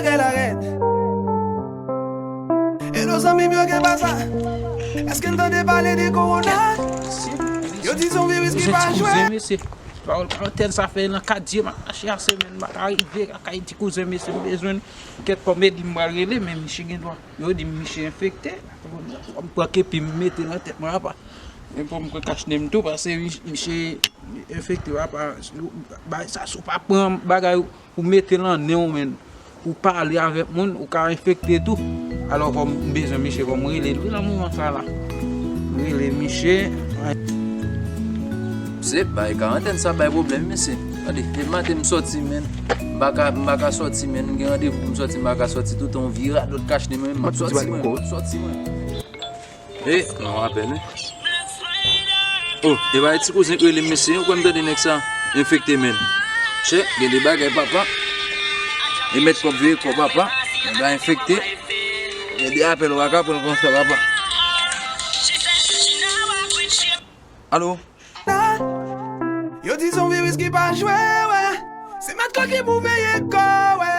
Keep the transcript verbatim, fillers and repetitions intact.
Rèd, rèd. Hello, zanmi m yo, gen pa sa? Èske n tande pale de kowona? Yo di se yon viris ki pa jwe. Kouzen, mesye. Pawòl karantèn sa fè nan kat je m ap mache a semèn, m pa ka rive lakay ti kouzen, mesye, m bezwen kèk kòb ede m pral rele, men misye gen dwa. Yo di m misye enfekte. M pran kepi m mete nan tèt mwen apa. Men pou m kwe kach nen m tou, paske mi- misye enfekte apa. Bay sa, si w pa pran bagay ou mete l nan nen w, men ou pale avèk moun, ou ka enfekte tou. Alò, fò m bezwen misye, fò m rele l wi nan moman sa la. M rele misye. Se bay karantèn sa bay pwoblèm, mesye. Tande, depi maten m sòti, men m pa ka, m pa ka sòti, men m gen randevou pou m sòti, m pa ka sòti, toutan yon vye radòt kach nen mwen, m ap sòti, mwen, m ap sòti, mwen. E, non, apèl, wi. Oh, e pa ti kouzen k rele m, mesye, ou konn tande nèg sa enfekte, men. Chè, gen de bagay, papa. E mèt kòb veye kò, papa. Nèg la enfekte. Gen de apèl, ou pa ka pran l konsa, papa. Alo? Yo di se yon viris ki pa jwe, wè. Se mèt kò ki pou veye kò, wè.